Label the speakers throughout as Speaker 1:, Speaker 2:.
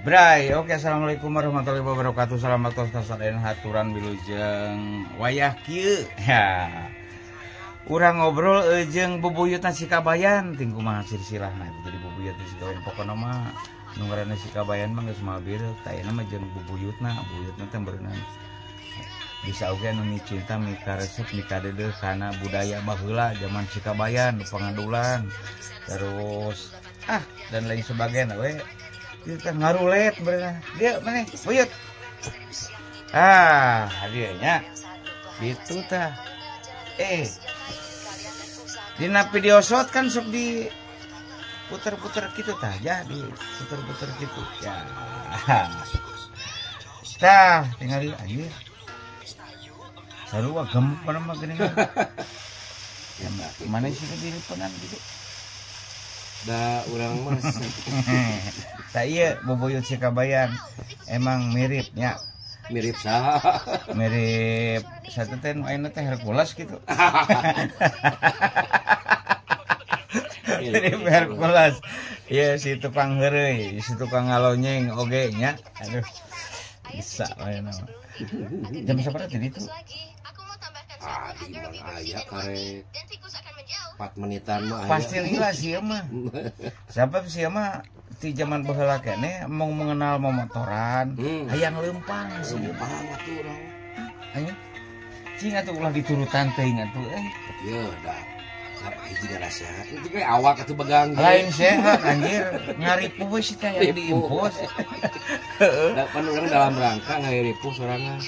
Speaker 1: Bray, oke, assalamualaikum warahmatullahi wabarakatuh. Selamat tos kasadayana haturan wilujeng wayah kieu. Ya. Urang ngobrol jeung bubuyutna si Kabayan, ting kumaha silsilahna jadi bubuyut si Kabayan. Pokona mah nu ngaranna si Kabayan mah geus moal bireuk, tah ayeuna mah jeung bubuyutna, bubuyutna teh beunang. Bisa oge anu micinta mikaresep mikadeudeuh kana budaya baheula zaman si Kabayan, pangadulan. Terus dan lain sebagainya we. Kita ngarulet berenang. Dia mana? Buyut. Ah, hadiahnya. Gitu tah. Dina video shot kan sok di puter-puter gitu tah, ya di puter-puter gitu. Ya. Tah, tinggal anjir. Sarua gemuk mana mah geuning. Ya, mana sih diripenan gitu.
Speaker 2: Da urang mah.
Speaker 1: Tah ieu bubuyut si Kabayan emang miripnya.
Speaker 2: Mirip saha?
Speaker 1: Mirip satu teh nu ayeuna teh Hercules gitu. Mirip Hercules. Iya si tukang heureuy, si tukang ngalonyeng oge nya. Aduh. Bisa ayeuna mah. Jam sabaraha tadi itu?
Speaker 2: Ah, di mang aya karek 4 menitan mah aya.
Speaker 1: Pasti lila sih mah. Sabab sih mah ti zaman baheula keneh mau mengenal momotoran, hayang leumpang sih.
Speaker 2: Leumpang atuh urang.
Speaker 1: Anya. Cing atuh ulah diturutan teuing atuh euy.
Speaker 2: Yeuh da. Apa hiji rasa? Itu kayak awak atuh begang.
Speaker 1: Lain sehat anjir, ngaripuh we si teh yang diimpus.
Speaker 2: Heeh. Da pan urang dalam rangka ngaripuh sorangan.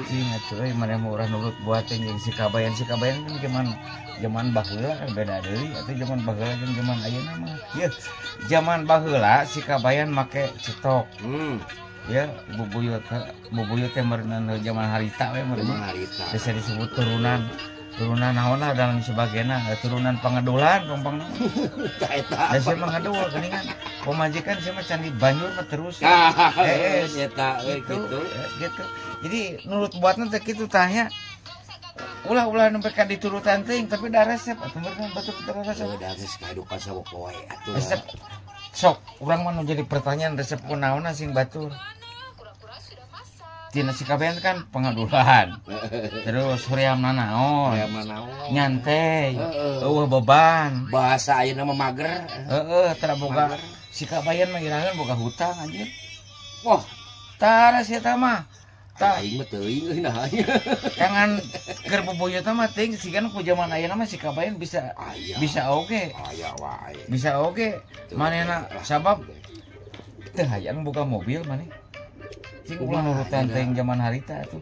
Speaker 1: Cing atuh euy maneh mah urang nurut buat teh jeung si Kabayan. Si Kabayan kan zaman baheula kan beda deui atuh zaman baheula jeung zaman ayeuna mah. Yeuh, zaman baheula si Kabayan make cetok. Ya, bubuyut teh meureunna zaman harita we meureunna.
Speaker 2: Zaman harita.
Speaker 1: Bisa disebut turunan naon lah dan sebagainya, turunan pangedulan pongpongna.
Speaker 2: Tah eta.
Speaker 1: Da sia mah ngedul geuningan. Pamajikan sia mah can dibanjur mah terus.
Speaker 2: Eta we kitu.
Speaker 1: Gitu. Jadi nurut buatna teh kitu tah nya. Ulah-ulah nempe ka diturutan teuing tapi da resep atuh meureun batur teu resep.
Speaker 2: Da geus kahidupan sapopoe atuh.
Speaker 1: Resep. Sok urang mah nu jadi pertanyaan resep kunaonna sing batur. Tina si Kabayan kan pengadulan. Terus hoream nanaon. Nyantai. Eueuh beban.
Speaker 2: Bahasa ayeuna mah mager.
Speaker 1: Heeh, tara boga. Si Kabayan mah iraheun boga hutang anjir.
Speaker 2: Wah,
Speaker 1: tara si eta mah. Tah
Speaker 2: aing mah teuing euy nah.
Speaker 1: Kangan keur bubuyut mah teuing sigana ku zaman ayeuna mah si Kabayan bisa bisa oge.
Speaker 2: Aya wae.
Speaker 1: Bisa oge. Manehna sabab teu hayang boga mobil maneh. Cing ulah nurutan teuing zaman harita atuh.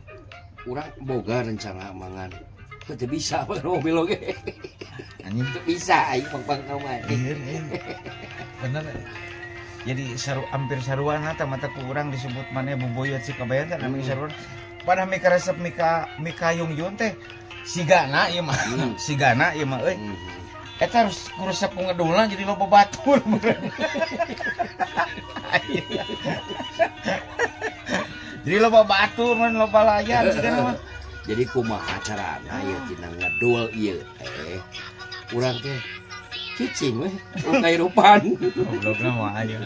Speaker 2: Urang boga rencana mangan. Teu bisa pakai mobil oge.
Speaker 1: Anjing
Speaker 2: teu bisa aing pang-pang mah.
Speaker 1: Bener. Jadi hampir saruana tah mata ku urang disebut maneh bubuyut si Kabayan teh namanya saruan. Padahal mika resep mika yung teh sigana ieu mah. Sigana ieu mah euy. Eta harus kuresep ku ngedulna jadi loba batur. Jadi loba batur mun loba layan sigana mah.
Speaker 2: Jadi kumaha carana ieu tina ngedul ieu teh. Urang teh cicing weh, kahirupan.
Speaker 1: Goblokna mah aja.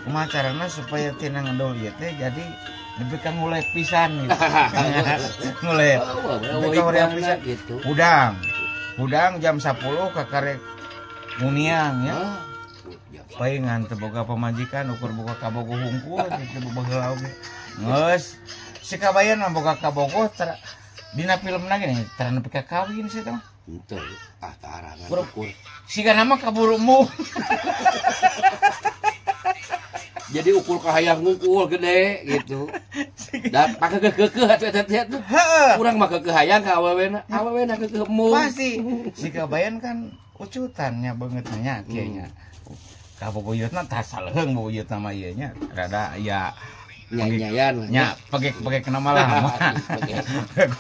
Speaker 1: Kumaha carana supaya tina ngedul ieu teh jadi nepi ka ngulet pisan gitu. Ngulet. Nepi ka hoream pisan
Speaker 2: gitu.
Speaker 1: Hudang. Hudang jam 10 kakarek muniang ya. Paingan teu boga pamajikan ukur boga kabogoh hungkul teu baheula oge. Geus si Kabayan mah boga kabogoh dina filmna ge tara nepi ka kawin sih teh mah.
Speaker 2: Henteu, ah tara ngan ukur.
Speaker 1: Sigana mah kaburu embung.
Speaker 2: Jadi ukur kahayang ngungkul gede gitu. Da pakeukeuh atuh eta teh tuh. Urang mah keukeuh hayang ka awewena, awewena keukeuh embung.
Speaker 1: Pasti. Si Kabayan kan ucutannya beungeut nya kieu nya. Ka bubuyutna tah saleuheung bubuyutna mah ieu nya rada ya
Speaker 2: nyanyayan
Speaker 1: nya pegek-pegek nama lah mah.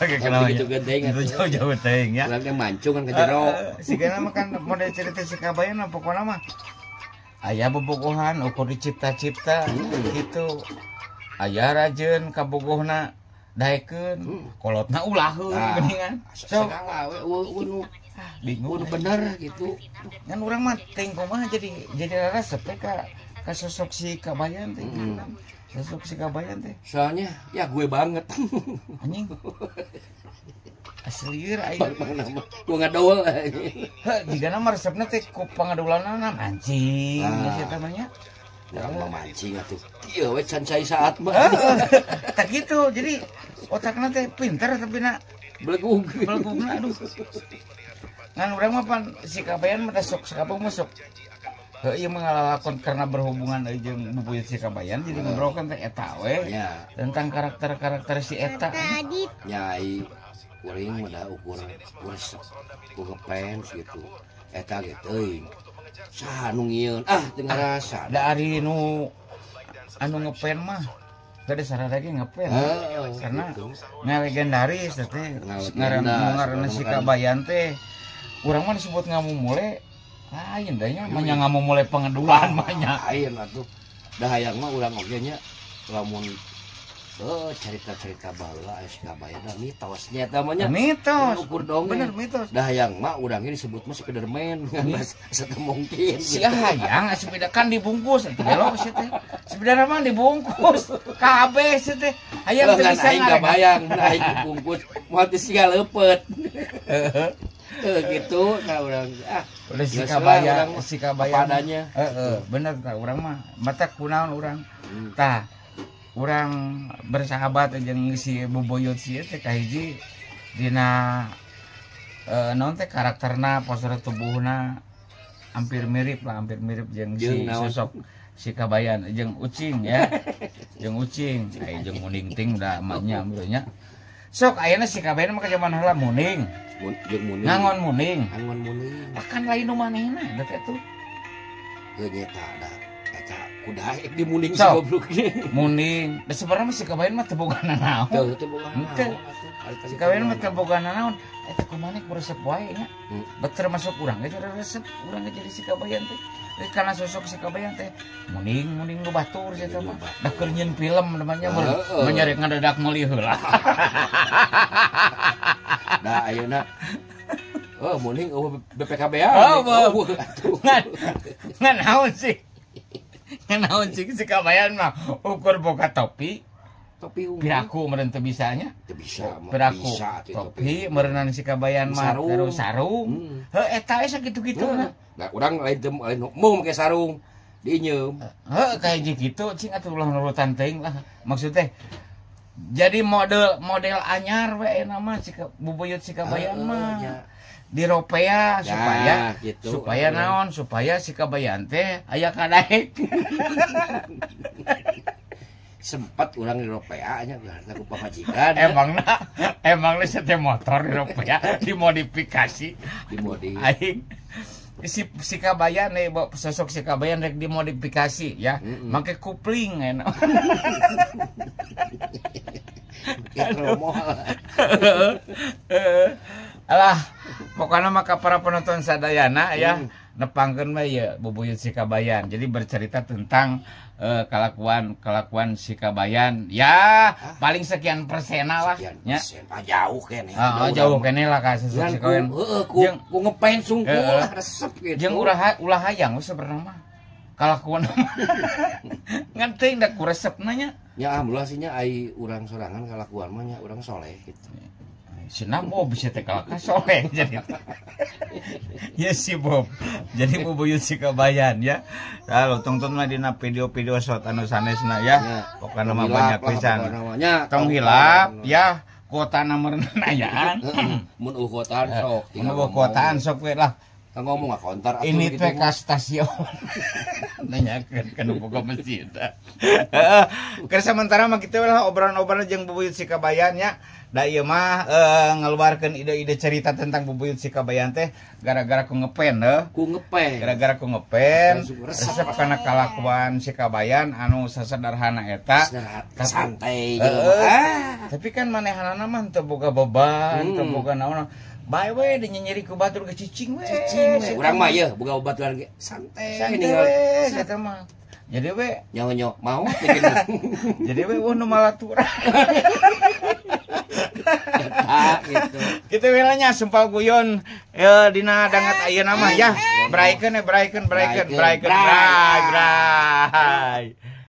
Speaker 1: Pegek nama.
Speaker 2: Gitu gede
Speaker 1: jauh-jauh teuing nya.
Speaker 2: Urang teh mancung kan ke jero.
Speaker 1: Sigana mah kan model cerita si Kabayan mah pokona mah aya bobogohan ukur dicipta-cipta gitu. Aya rajeun kabogohna daekeun, kolotna ulaheun geuningan.
Speaker 2: So, sagala we eueuh
Speaker 1: bingung
Speaker 2: bener gitu.
Speaker 1: Kan urang mah teuing kumaha jadi resep teh ka Ka sosok si Kabayan teh. Sosok si Kabayan teh.
Speaker 2: Soalnya ya gue banget.
Speaker 1: Anjing. Asli lieur aing.
Speaker 2: Gua ngadoel.
Speaker 1: Heuh, jigana mah resepna teh ku pangadulanana mancing geus eta mah nya.
Speaker 2: Urang mah mancing atuh. Kieu we can cai saat mah.
Speaker 1: Tah kitu. Jadi otakna teh pinter tapi na
Speaker 2: belegug.
Speaker 1: Belegugna aduh. Ngan urang mah pan si Kabayan mah sok sakabeh mah sok. Heuh ieu mah ngalalakon karena berhubungan jeung bubuyut si Kabayan jadi ngobrolkeun teh eta we. Tentang karakter-karakter si eta.
Speaker 2: Nyai kuring mah da ukur resep ku ngefans gitu. Eta ge teuing. Saha nu ngieun? Ah teu ngarasa.
Speaker 1: Da ari nu anu ngefans mah teu sarada ge ngefans. Karena ngalegendaris teh ngaranna si Kabayan teh urang mah disebut ngamumule lain da nya mah ngamumule pangedulan mah nya.
Speaker 2: Lain atuh. Da hayang mah urang oge nya lamun cerita-cerita baheula aya si Kabayan da mitosnya eta mah nya.
Speaker 1: Mitos.
Speaker 2: Ukur dongeng.
Speaker 1: Bener mitos.
Speaker 2: Da hayang mah urang ge disebut mah Spiderman kan asa teu mungkin.
Speaker 1: Si hayang Spider kan dibungkus atuh gelo si teh. Spiderman mah dibungkus kabeh si teh. Hayang teu bisa
Speaker 2: aing kabayang mun aing dibungkus moal teu siga leupeut. Heuh gitu ka urang ah.
Speaker 1: Udah si Kabayan, si Kabayan.
Speaker 2: Padanya.
Speaker 1: Heeh, bener tah urang mah. Mata kunaon urang. Tah urang bersahabat jeung si Bubuyut si teh kahiji dina naon teh karakterna postur tubuhna hampir mirip lah, hampir mirip jeung si sosok si Kabayan jeung Ucing ya. Jeung Ucing, ai jeung Muning ting da emaknya nya. Sok ayeuna si Kabayan mah ka jaman heula Muning.
Speaker 2: Jeung Muning.
Speaker 1: Ngangon Muning.
Speaker 2: Ngangon Muning.
Speaker 1: Akan lain nu manehna da teh tuh.
Speaker 2: Heuh nyeta da. Eta kuda ek di Muning si goblok.
Speaker 1: Muning. Da sebenarnya si Kabayan mah teu boga nanaon.
Speaker 2: Teu boga nanaon.
Speaker 1: Si Kabayan mah teu boga nanaon. Eta kumaha ku resep wae nya. Bet termasuk urang ge jadi resep, urang ge jadi si Kabayan teh. Karena sosok si Kabayan teh Muning Muning nu batur si eta mah. Da keur nyieun film namanya menyerek ngadadak meuli heula.
Speaker 2: Da ayeuna oh Muning eueuh BPKB-an.
Speaker 1: Oh, ngan naon sih? Naon sih si Kabayan mah ukur boga topi.
Speaker 2: Topi unggul.
Speaker 1: Piraku meureun teu bisanya.
Speaker 2: Teu bisa.
Speaker 1: Piraku topi meureunnan si Kabayan mah terus sarung. Heuh eta we sakitu-kitu mah.
Speaker 2: Nah, urang lain teu lain mau make sarung diinyeum.
Speaker 1: Heuh kayak kitu cing atuh ulah nurutan teuing lah. Maksud teh jadi model anyar we ayeuna mah si Bubuyut si Kabayan mah. Diropea supaya
Speaker 2: gitu.
Speaker 1: Supaya naon supaya si Kabayan teh aya kadaek.
Speaker 2: Sempat urang diropea nya karena ku pamajikan.
Speaker 1: Emangna sete motor diropea dimodifikasi.
Speaker 2: Dimodi.
Speaker 1: Aing si Kabayan nih sosok si Kabayan rek dimodifikasi ya. Make kupling enak. Alah, pokoknya maka para penonton sadayana ya nepangkeun mah ya Bubuyut si Kabayan. Jadi bercerita tentang kelakuan si Kabayan ya paling sekian persena lah
Speaker 2: nya. Jauh keneh.
Speaker 1: Heeh, jauh keneh lah ka sosok si Kabayan.
Speaker 2: Heeh, ku ngepen sungkul lah resep gitu.
Speaker 1: Jeung ulah hayang sebenarnya mah. Kalakuan ngan teuing da ku resepna nya.
Speaker 2: Ya alhamdulillah sih nya ai urang sorangan kalakuan mah nya urang soleh gitu.
Speaker 1: Senang Bob bisa teh kalakah soleh jadi. Ya si Bob. Jadi Bubuyut si Kabayan ya. Lalu tonton mah dina video-video shot anu sanesna ya. Pokokna mah banyak pisan. Tong hilap ya kuotana meureun ayaan.
Speaker 2: Mun eueuh kuotaan sok.
Speaker 1: Mun eueuh kuotaan sok we lah.
Speaker 2: Ngomong kontar atuh
Speaker 1: ini teh ka stasiun. Nanyakeun ka nu boga masjid. Heeh. Keur sementara mah kitu lah obrolan-obrolan jeung Bubuyut si Kabayan nya. Da ieu mah ngeluarkeun ide-ide cerita tentang Bubuyut si Kabayan teh gara-gara ku ngepen heuh.
Speaker 2: Ku ngepen.
Speaker 1: Gara-gara ku ngepen resep kana kalakuan si Kabayan anu sasederhana eta.
Speaker 2: Santai
Speaker 1: Tapi kan manehanana mah teu boga beban, teu boga naon. Bae we dinyenyeri ku batur ge cicing we.
Speaker 2: Cicing we. Urang mah yeuh boga babaturan ge santai.
Speaker 1: Santai we eta mah. Jadi we
Speaker 2: nyaho mau
Speaker 1: jadi we eueuh nu malaturan.
Speaker 2: Eta gitu.
Speaker 1: Kitu we lah nya sumpal guyon dina dangat ayeuna mah ya. Braikeun brai brai. Bye.